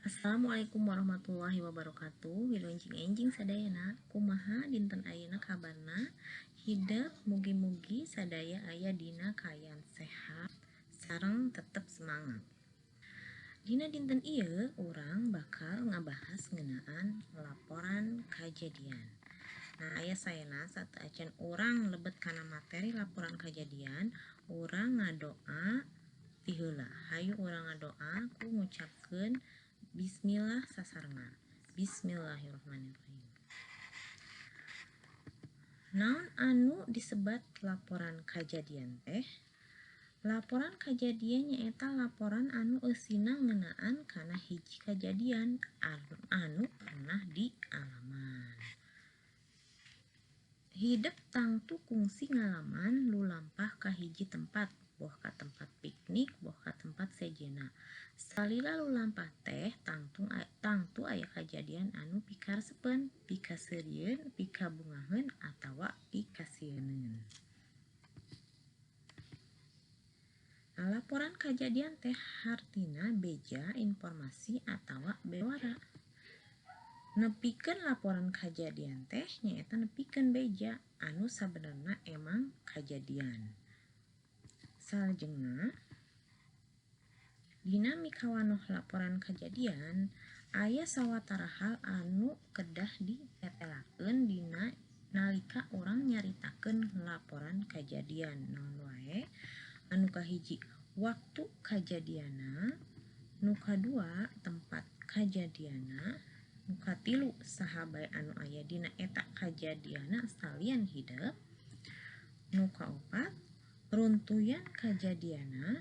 Assalamualaikum warahmatullahi wabarakatuh. Wilujeng enjing sadayana. Kumaha dinten ayeuna kabarna? Hidep mugi-mugi sadaya aya dina kaayaan sehat sareng tetep semangat. Dina dinten ieu urang bakal ngabahas ngeunaan laporan kajadian. Nah, aya saena sateuacan urang lebet kana materi laporan kajadian, urang ngadoa ti heula. Hayu urang ngadoa ku ngucapkeun bismillah sasarengan. Bismillahirrahmanirrahim. Naon anu disebat laporan kajadian teh? Laporan kajadian nyaeta laporan anu eusina ngeunaan kana hiji kajadian anu pernah dialaman. Hidep tangtu kungsi ngalaman lulampah ka hiji tempat, boh ka tempat piknik, boh ka tempat sejenna. Salila lulampah teh tangtu aya kajadian anu pikaresepeun, pikaseurieun, pikabungaheun atawa pikasieuneun. Nah, laporan kajadian teh hartina beja, informasi atawa bewara. Nepikeun laporan kajadian teh nyaeta nepikeun beja anu sabenerna emang kajadian. Salajengna, dina mikawanoh laporan kajadian aya sawatara hal anu kedah ditetelakeun dina nalika urang nyaritakeun laporan kajadian. Naon wae? Anu kahiji, waktu kajadianna, nu kadua tempat kajadianna, nu katilu saha bae anu aya dina eta kajadianna salian hidep, nu kaopat runtuyan kajadianna,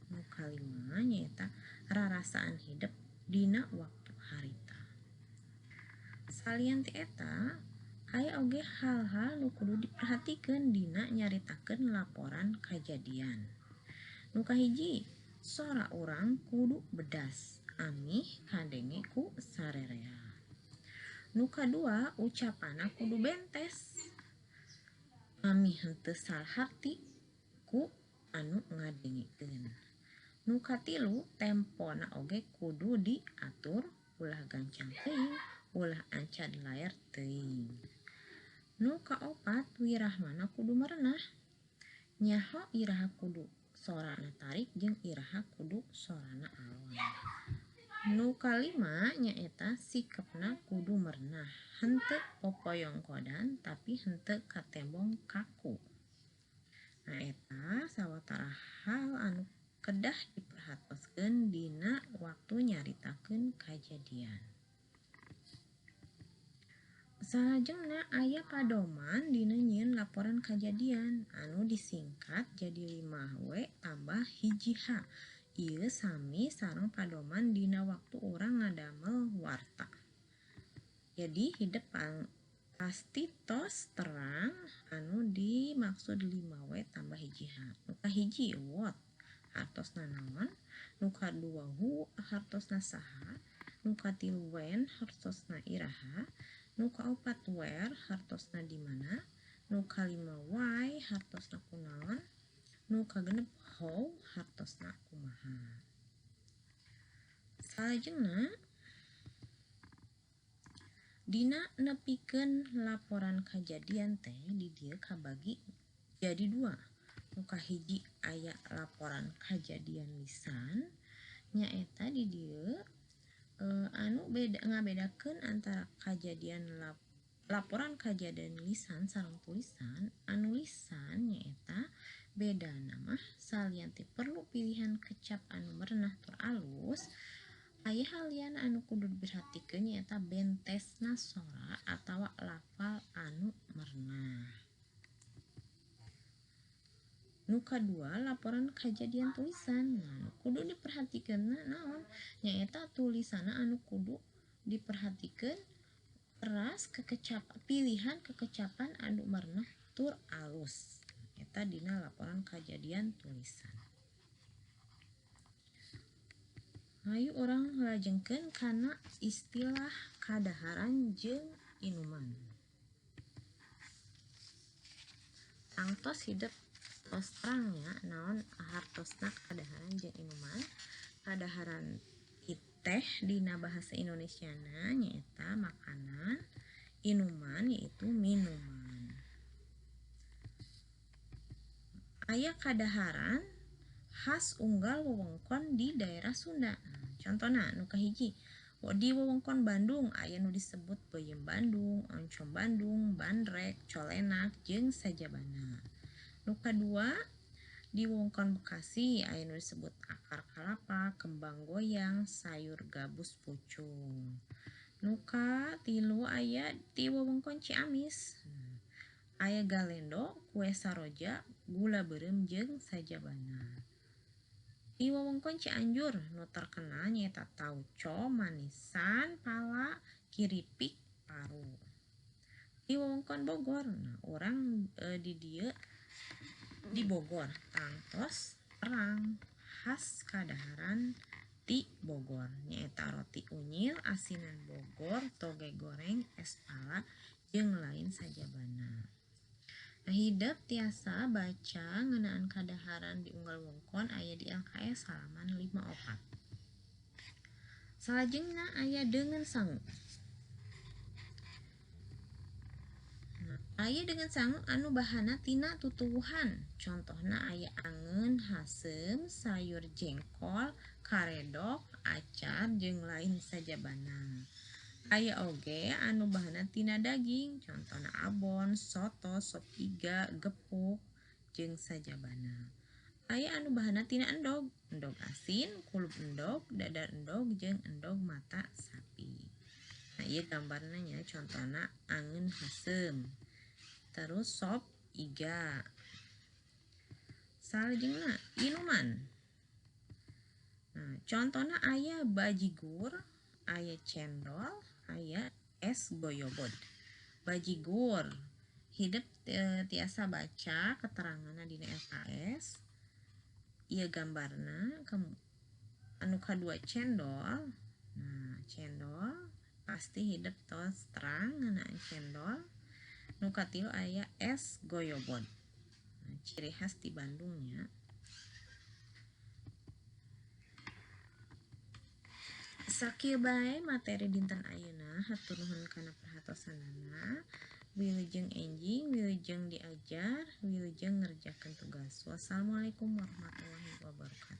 nu kalima nyaeta rarasaan hidep dina waktu harita. Salian ti eta aya oge hal-hal nu kudu diperhatikeun dina nyaritakeun laporan kajadian. Nu kahiji, sora urang kudu bedas amih kadenge ku sarerea. Nu kadua, ucapanna kudu bentes amih henteu salah harti ku anu ngadengekeun. Nu katilu, tempona oge kudu diatur, ulah gancang teuing, ulah ancad laer teuing. Nu kaopat, wirahmana kudu merenah. Nyaho iraha kudu sorana tarik jeung iraha kudu sorana alon. Nu kalima nyaeta sikepna kudu merenah, henteu popoyongkodan tapi henteu katembong kaku. Nah, eta sawatara hal anu kedah diperhatoskeun dina waktu nyaritakeun kajadian. Salajengna aya padoman dina nyieun laporan kajadian anu disingkat jadi 5W tambah 1 H. Ieu sami sareng padoman dina waktu urang ngadamel warta. Jadi hidep pasti tos terang anu dimaksud 5W tambah 1 H. Nu kahiji what hartosna naon, nu kadua who hartosna saha, nu katilu when hartosna iraha, nu kaopat where hartosna di mana, nu kalima why hartosna kunaon, nu kagenep how hartosna kumaha. Salajengna dina nepikeun laporan kajadian teh di dieu kabagi jadi dua. Nu kahiji aya laporan kajadian lisan nyaeta di dieu anu beda ngabedakeun antara kajadian laporan kajadian lisan sareng tulisan. Anu lisan nyaeta bedana mah salian ti perlu pilihan kecap anu merenah tur alus, aya hal lian anu kudu diperhatikeun nyaeta bentesna sora atawa lafal anu merenah. Nu kadua laporan kajadian tulisan. Nah, nu kudu diperhatikeun naon? Nyaeta tulisanna anu kudu diperhatikeun keras kekecap pilihan kekecapan anu merenah tur alus. Eta dina laporan kajadian tulisan. Hayu urang lajengkeun kana istilah kadaharan jeung inuman. Tangtos hidep tos terangnya naon hartosna kadaharan jeung inuman. Kadaharan itu Teh dina bahasa Indonesiana nyaeta makanan, inuman yaitu minuman. Aya kadaharan khas unggal wewengkon di daerah Sunda. Nah, contohna nu kahiji di wewengkon Bandung aya nu disebut peuyeum Bandung, oncom Bandung, bandrek, colenak jeung sajabana. Nu kadua di wewengkon Bekasi aya nu disebut akar kalapa, kembang goyang, sayur gabus pucung. Nu katilu aya di wewengkon Ciamis. Aya galendo, kue saroja, gula beureum jeung sajabana. Di wewengkon Cianjur nu terkenal nyaeta tauco, manisan, pala, kiripik, paru. Di wewengkon Bogor, nah urang di dieu di Bogor tangtos terang khas kadaharan ti Bogor nyaeta roti unyil, asinan Bogor, toge goreng, es pala jeung lain sajabana. Nah, hidep tiasa baca ngeunaan kadaharan di unggal wewengkon aya di LKS halaman 54. Salajengna aya deungeun sangu. Nah, aya deungeun sangu anu bahanna tina tutuwuhan. Contohna aya angeun haseum, sayur jengkol, karedok, acar jeung lain sajabana. Aya oge anu bahanna tina daging, contohna abon, soto, sop iga, gepuk jeung sajabana. Aya anu bahanna tina endog, endog asin, kulub endog, dadar endog jeung endog mata sapi. Nah, ieu gambarna nya contohna angeun haseum. Terus sop iga. Salajengna inuman. Nah, contohna aya bajigur, aya cendol, aya es goyobod. Bajigur hidep tiasa baca keteranganna dina LKS. Ieu gambarna anu kadua cendol. Nah, cendol pasti hidep tos terang ngeunaan cendol. Nu katilu aya es goyobod. Nah, ciri khas di Bandungnya. Sakieu bae materi dinten ayeuna, hatur nuhun kana perhatosanana. Wilujeng enjing, wilujeng diajar, wilujeng ngerjakeun tugas. Wassalamualaikum warahmatullahi wabarakatuh.